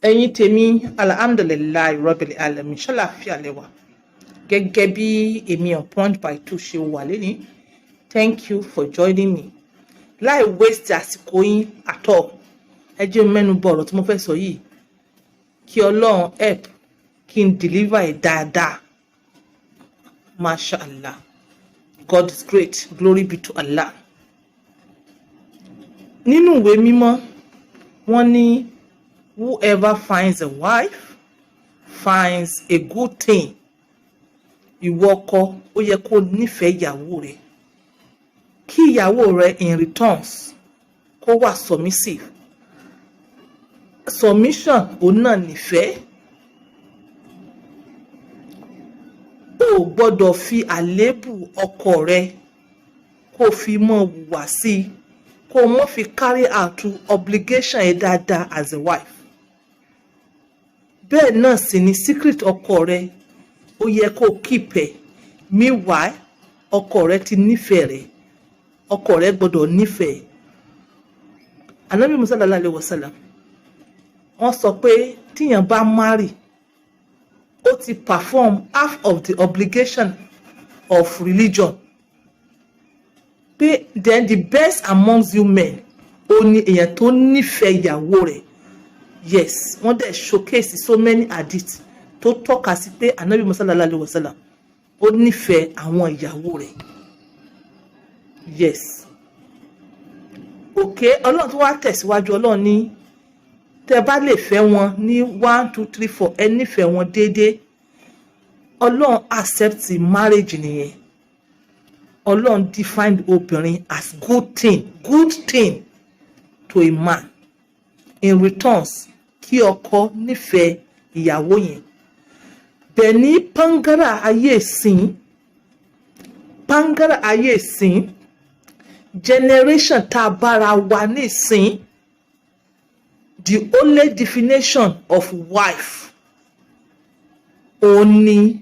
Ẹ̀yin tèmi, alhamdulillahi rabbil alamin. Ṣàlàáfíà lẹ́wà? Gẹ́gẹ́ bí èmi on point by two ṣe wà lẹ́ni, thank you for joining me. Láì waste àsìkò yín at all, ẹ jẹ́ mẹ́nu bọ̀ ọ̀rọ̀ tí mo fẹ́ sọ yìí, kí Ọlọ́run help kí n deliver ẹ̀ dáadáa. Masha Allah, God is great, glory be to Allah. Nínú ìwé mímọ́, wọ́n ní, "Whoever finds a wife finds a good thing." Ìwọ ọkọ, ó yẹ kó nífẹ̀ẹ́ ìyàwó rẹ, kí ìyàwó rẹ in returns kó wà submissive. Submission, òun náà nífẹ̀ẹ́. O ò gbọ́dọ̀ fi àléébù ọkọ rẹ kó fi mọ́ hùwà sí i, kó o mọ́ fi carry out obligation ẹ dáadáa as a wife. Bẹ́ẹ̀ náà sì ni secret ọkọ rẹ, ó yẹ kó o keep ẹ̀. Meanwhile, ọkọ rẹ ti nífẹ̀ẹ́ rẹ, ọkọ rẹ gbọ́dọ̀ nífẹ̀ẹ́. Anabi Musa sallallahu alayhi wa sallam, wọ́n sọ pé tíyàn bá marry, ó ti perform half of the obligation of religion, pé then the best amongst you men, ó ní èèyàn tó nífẹ̀ẹ́ ìyàwó rẹ̀. Yes, wọ́n dẹ̀ showcase so many hadith tó tọ́ka sí pé anabi Musa sallallahu alayhi wa sallam, ó nífẹ̀ẹ́ àwọn ìyàwó rẹ̀. Yes, okay. Ọlọ́run tó wá tẹ̀síwájú, Ọlọ́run ní tẹ́ bá lè fẹ́ wọn ní one, two, three, four, ẹ nífẹ̀ẹ́ wọn déédéé. Ọlọ́run accept marriage nìyẹn. Ọlọ́run define obìnrin as good thing, good thing to a man. In returns, kí ọkọ nífẹ̀ẹ́ ìyàwó yẹn. Bẹ́ẹ̀ ní pangara ayé ìsìn, pangara ayé ìsìn, generation tá a bára wa nísìn, the only definition of wife, òun ni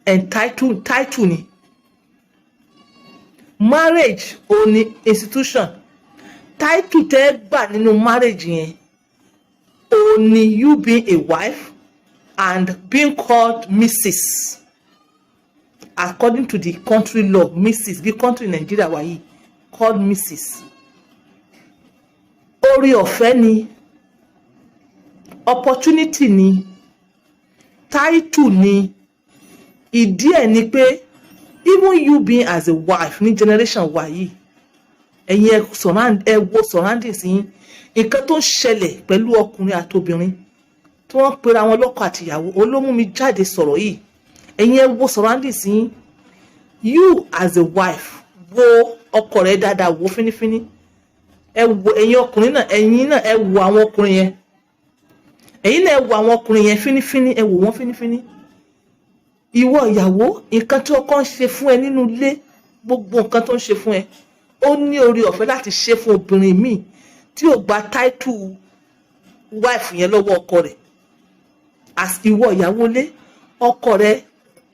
entitled title ni. Marriage, òun ni institution. Title tẹ́ gbà nínú marriage yẹn, òun ni you being a wife and being called Mrs, according to the country law. Mrs, bí country Nigeria wà yìí, called Mrs. Orí ọ̀fẹ́ ni, opportunity ni, title ni. Ìdí ẹ̀ ni pé even you being as a wife ní generation wa yìí, ẹ̀yin ẹ surround, ẹ wo surroundings yín, nǹkan tó ń ṣẹlẹ̀ pẹ̀lú ọkùnrin àti obìnrin tí wọ́n pera wọn lọ́kọ àtìyàwó olómú mi jáde sọ̀rọ̀ yìí. Ẹ̀yin ẹ wo surroundings yín. You as a wife, wo ọkọ rẹ dáadáa, wo fínífíní. Ẹ wo ẹ̀yin ọkùnrin náà, ẹ̀yin náà ẹ wo àwọn ọkùnrin yẹn, ẹ̀yin náà ẹ wo àwọn ọkùnrin yẹn fínífíní, ẹ wò wọ́n fínífíní. Ìwọ ìyàwó, nǹkan tí ọkọ ń ṣe fún ẹ nínú ilé, gbogbo nǹkan tó ń ṣe fún ẹ, ó ní orí ọ̀fẹ́ láti ṣe fún obìnrin míì tí ò gba title wife yẹn lọ́wọ́ ọkọ rẹ̀. As ìwọ ìyàwó ilé, ọkọ rẹ̀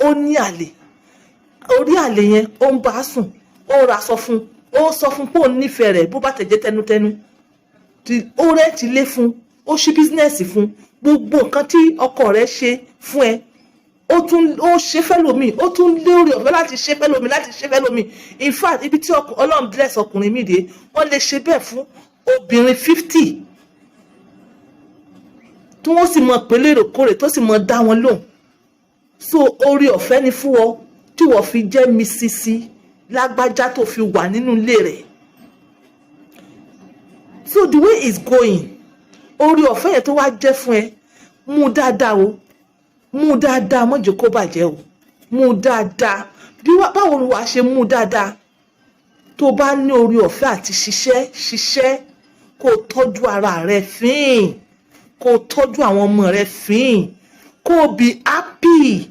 ó ní àlè, orí àlè yẹn, ó ń bá a sùn, ó ń raṣọ fún, ó sọ fún pé òun nífẹ̀ẹ́ rẹ̀, bó bá tẹ̀jẹ́ tẹnutẹnu, tí ó rent ilé fún, ó ṣí business fún. Gbogbo nǹkan tí ọkọ rẹ̀ ṣe fún ẹ, ó tún ó ṣe fẹ́lòmíì, ó tún lórí ọ̀fẹ́ láti ṣe fẹ́lòmíì, láti ṣe fẹ́lòmíì. In fact, ibi tí Ọlọ́run bless ọkùnrin mi dé, wọ́n lè ṣe bẹ́ẹ̀ fún obìnrin 50, tí wọ́n sì mọ pé lérèkórè, tó sì mọ dá wọn lóhùn. So orí ọ̀fẹ́ ni fún ọ tí wọ́n fi jẹ́ Mrs lágbájá, tó fi wà nínú ilé rẹ̀. So the way is going, orí ọ̀fẹ́ yẹn tó wá jẹ́ fún ẹ, mú dáadáa o, mú dáadáa, má jẹ́ kó bàjẹ́ o, mú dáadáa. Bí báwo ni wàá ṣe mú dáadáa? Tó bá ní orí ọ̀fẹ́ àti ṣiṣẹ́, ṣiṣẹ́, kó o tọ́jú ara rẹ fín, kó o tọ́jú àwọn ọmọ rẹ fín, kó o be happy.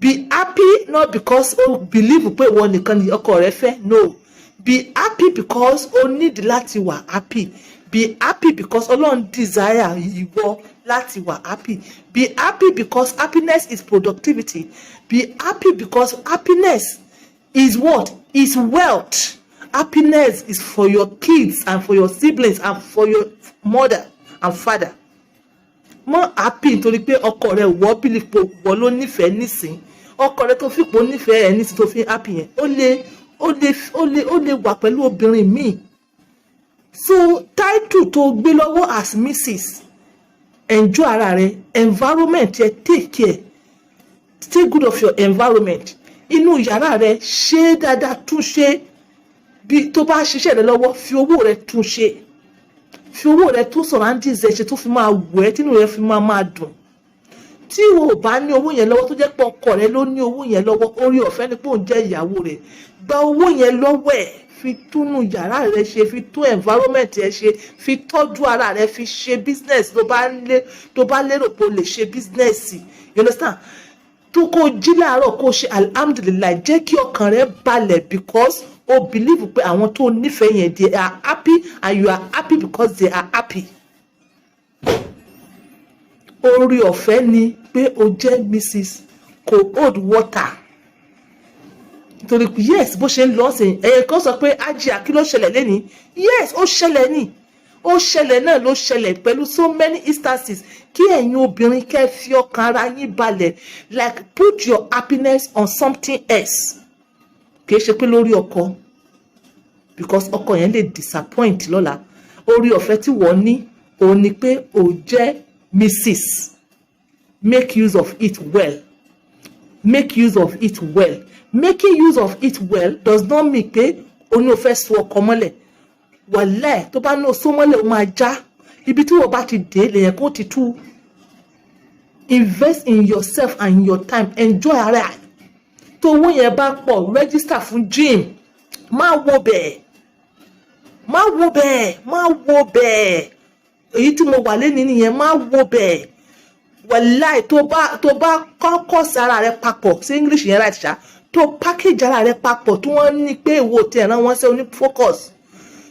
Be happy not because o believe pé ìwọ nìkan ni ọkọ rẹ fẹ́. No, be happy because o need láti wà happy. Be happy because Ọlọ́run desire ìwọ láti wà happy. Be happy because happiness is productivity. Be happy because happiness is what? Is wealth. Happiness is for your kids and for your siblings and for your mother and father. Mọ happy nítorí pé ọkọ rẹ wọ́ believe pé wọ́n ló nífẹ̀ẹ́ nísìn. Ọkọ rẹ tó fipò nífẹ̀ẹ́ ẹ̀ nísìn tó fi happy yẹn, ó lè wà pẹ̀lú obìnrin míì. So title tó gbé lọ́wọ́ as Mrs, enjoy ara rẹ, environment yẹ, take care, take good of your environment. Inú yàrá rẹ, ṣe dáadáa, tún ṣe. Bí tó bá ṣiṣẹ́ rẹ lọ́wọ́, fi owó rẹ tún ṣe, fi owó rẹ tún surroundings ẹ ṣe, tó fi máa wù ẹ́, tínú rẹ fi máa dùn. Tí o ò bá ní owó yẹn lọ́wọ́, tó jẹ́ pé ọkọ rẹ ló ní owó yẹn lọ́wọ́, orí ọ̀fẹ́ ni pé òun jẹ́ ìyàwó rẹ̀, gba owó yẹn lọ́wọ́ ẹ̀, fi túnú yàrá rẹ ṣe, fi tún environment ẹ ṣe, fi tọ́jú ara rẹ, fi ṣe business tó bá lé, tó bá lérò pé o lè ṣe business, you understand? Tó kó jí láàárọ̀, kó ṣe alhamdulillahi, jẹ́ kí ọkàn rẹ balẹ̀ because o believe pé àwọn tó nífẹ̀ẹ́ yẹn, they are happy and you are happy because they are happy. Orí ọ̀fẹ́ ni pé o jẹ́ Mrs kò hold water, nítorí pé yes, bó ṣe ń lọ sí ẹ̀yẹ kan sọ pé ajia, kí ló ṣẹlẹ̀ lẹ́ni? Yes, ó ṣẹlẹ̀ ní, ó ṣẹlẹ̀ náà ló ṣẹlẹ̀ pẹ̀lú so many instances. Kí ẹ̀yin obìnrin kẹ́ fi ọkàn ara yín balẹ̀, like put your happiness on something else. Kì í ṣe pé lórí ọkọ, because ọkọ yẹn lè disappoint lọ́la. Orí ọ̀fẹ́ tí wọ́n ní òun ni pé o jẹ́ Mrs. Make use of it well, make use of it well. Making use of it well does not mean pé o ní o fẹ́ so ọkọ mọ́lẹ̀. Wàláì, tó bá ní o so mọ́lẹ̀, o máa já. Ibi tí wọ́n bá ti dé lèyàn kó ti tú. Invest in yourself and in your time. Enjoy ara ẹ̀. Tó owó yẹn bá pọ̀, register fún gym. Má wo bẹ́ẹ̀, má wo bẹ́ẹ̀, má wo bẹ́ẹ̀. Èyí tí mo wà lẹ́ni nìyẹn. Má wo bẹ́ẹ̀. Wàláì, tó bá kọ́kọ́ sí ara rẹ papọ̀ sí English yẹn, right ṣá, tó package ara rẹ papọ̀, tí wọ́n ní pé ìwò tí ẹ̀ràn wọn ṣe oní focus,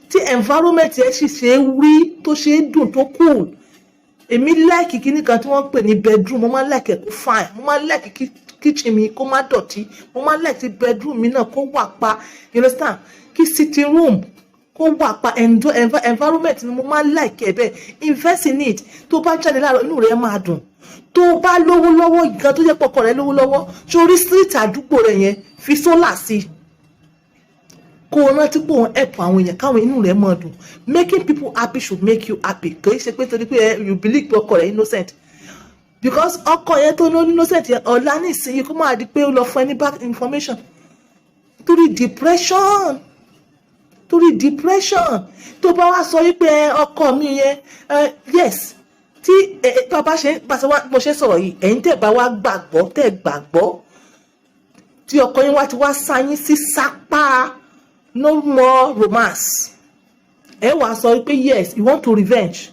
tí environment ẹ̀ sì ṣe é rí, tó ṣe é dùn, tó cool. Èmi like kíní kan tí wọ́n ń pè ní bedroom. Mo máa ń like ẹ̀ kó fine. Mo máa ń like kí kitchen mi kó má dọ̀tí. Mo máa ń like tí bedroom mi náà kó wà pa, you understand? Kí sitting room kó wà pa. Environment mi, mo máa ń like ẹ̀ bẹ́ẹ̀. Invest in it. Tó bá jáde láàárọ̀, inú rẹ̀ máa dùn. Tó bá lówó lọ́wọ́ gan, tó jẹ́ pọkọ rẹ̀ lówó lọ́wọ́, sórí street àdúgbò rẹ̀ yẹn, fi solar sí i, kó o rántí pé òun help àwọn èèyàn, káwọn inú rẹ̀ máa dùn. Making people happy should make you happy. Kì í ṣe pé torí pé you believe pé ọkọ rẹ̀ innocent, because ọkọ yẹn tó ní innocent yẹn, ọ̀la nísìnyí, kó máa di pé ó lọ fún ẹ ní bad information torí depression, torí depression. Tó bá wá sọ wípé ọkọ mi yẹn, yes, tí bàbá ṣe bá ṣe wá mo ṣe sọ̀rọ̀ yìí, ẹ̀yin tẹ̀ bá wá gbàgbọ́, tẹ̀ gbàgbọ́, tí ọkọ yín wá ti wá sáyín sí sápá, no more romance, ẹ wàá sọ wípé yes, you want to revenge.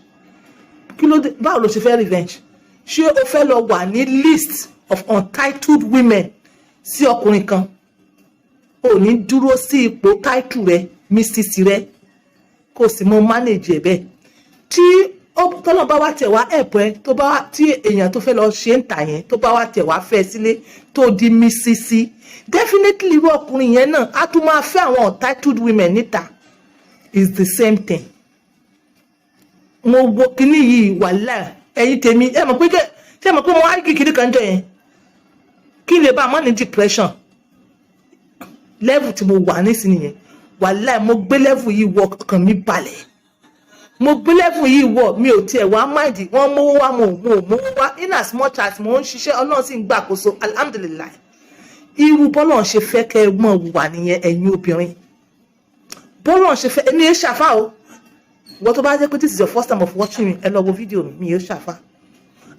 Kí ló dé? Báwo ló ṣe fẹ́ revenge? Ṣé o fẹ́ lọ wà ní list of untitled women sí ọkùnrin kan? Ò ní dúró sí ipò title rẹ, Mrs rẹ, kó o sì mọ manage ẹ bẹ́ẹ̀. Tí tọ́lọ́ bá wá tẹ̀ wá ẹ̀pọ̀ ẹ, tó bá wá tí èèyàn tó fẹ́ lọ ṣe ń tà yẹn, tó bá wá tẹ̀ wá fẹ́ sílé, tó di Mrs, definitely irú ọkùnrin yẹn náà á tún máa fẹ́ àwọn untitled women níta. Is the same thing. Mo wo kíní yìí, wàhálà. Ẹ̀yin tèmi, ẹ mọ̀ pé ṣé ẹ mọ̀ pé mo wá kíkiri kan jọ yẹn kí n lè bá a mọ́ ní depression level tí mo wà nísìnyí yẹn. Wàhálà, mo gbé level yìí wọ, ọkàn mi balẹ̀. Mo gbé level yìí wọ, mi ò tiẹ̀ wá mind wọ́n mówó wá, mo ò mówó wá. In as much as mo ń ṣiṣẹ́, Ọlọ́run sì ń gbàkóso, alhamdulillahi. Irú bọ́lọ̀ ṣe fẹ́ kẹ́ ẹ mọ̀ wà nìyẹn, ẹ̀yin obìnrin. Bọ́lọ̀ ṣe fẹ́, èmi ẹ̀ ṣàfà o. Wọ́n tó bá jẹ́ pé this is your first time of watching me, ẹ lọ wo fídíò mi. Mi ẹ̀ ṣàfà.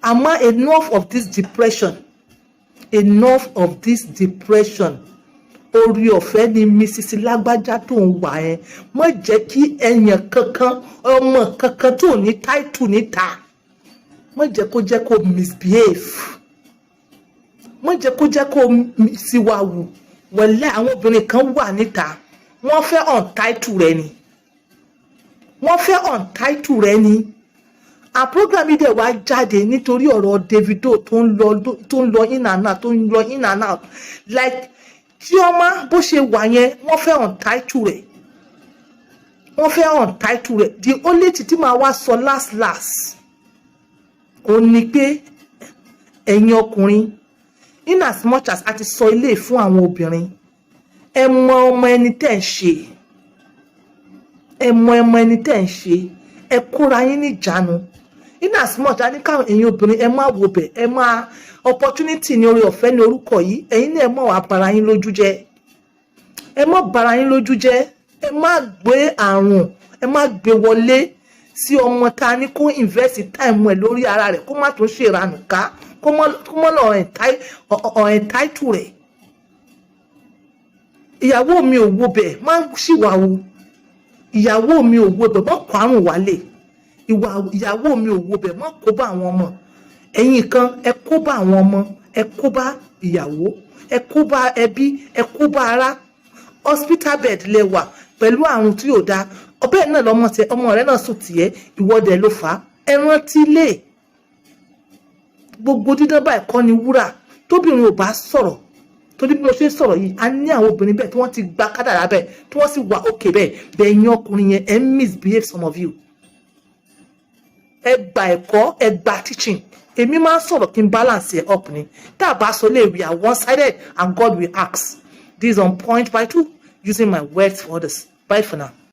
Àmọ́ enough of this depression, enough of this depression. Orí ọ̀fẹ́ ni Mrs Lágbájá tó ń wà ẹ́. Má jẹ́ kí ẹ̀yàn kankan, ọmọ kankan tó ní title níta, má jẹ́ kó jẹ́ kó misbehave, má jẹ́ kó jẹ́ kó síwáwù. Wẹ̀lẹ́, àwọn obìnrin kan wà níta, wọ́n fẹ́ untitled rẹ ni, wọ́n fẹ́ untitled rẹ ni. A program yìí dẹ̀ wá jáde nítorí ọ̀rọ̀ Davido tó ń lọ in and out, tó ń lọ in and out, like Chioma bó ṣe wà yẹn, wọ́n fẹ́ untitled rẹ̀. Wọ́n fẹ́ untitle rẹ̀. The only thing tí màá wá sọ last last, ó ní pé ẹ̀yin ọkùnrin, in as much as a ti sọ ilé fún àwọn obìnrin, ẹ mọ ọmọ ẹni tẹ́ ń ṣe, ẹ mọ ọmọ ẹni tẹ́ ń ṣe, ẹ kóra yín níjàánu. In as much a ní káwọn ẹ̀yin obìnrin, ẹ má wo bẹ̀, ẹ má opportunity ní orí ọ̀fẹ́ ní orúkọ yìí. Ẹ̀yin náà, ẹ má wàá bara yín lójú jẹ́, ẹ má bara yín lójú jẹ́. Ẹ má gbé àrùn, ẹ má gbé wọlé sí ọmọ tá a ní kó invest time ẹ lórí ara rẹ̀, kó má tún ṣèranù ká, kó má lọ entitle rẹ̀. Ìyàwó mi ò wo bẹ̀, má ṣìwà o. Ìyàwó mi ò wo bẹ̀, má kó àrùn wálé. Ìyàwó mi ò wo bẹ̀, má kó bá àwọn ọmọ. Ẹ̀yin kan, ẹ kó bá àwọn ọmọ, ẹ kó bá ìyàwó, ẹ kó bá ẹbí, ẹ kó bá ará. Hospital bed lẹ wà pẹ̀lú àrùn tí yóò dáa. Ọbẹ̀ náà lọmọ tẹ, ọmọ rẹ náà sùn tiẹ̀, ìwọ́dẹ ló fà á. Ẹ rántí lé gbogbo dídán báyìí kọ́ ni wúrà. Tóbìnrin ò bá sọ̀rọ̀, torí bí mo ṣe ń sọ̀rọ̀ yìí, a ní àwọn obìnrin bẹ́ẹ̀ tí wọ́n ti gba kádàrá bẹ́ẹ̀, tí wọ́n sì wà òkè bẹ́ẹ̀ bẹ́ẹ̀. Yín ọkùnrin yẹn, ẹ ń misbehave, some of you. Ẹ gba ẹ̀kọ́, ẹ gba teaching. Èmi máa ń sọ̀rọ̀ kí n balance ẹ̀ up ni. Tá a bá sọ lé, we are one sided and God will ask. This is On Point by Two, using my words for others. Bye for now.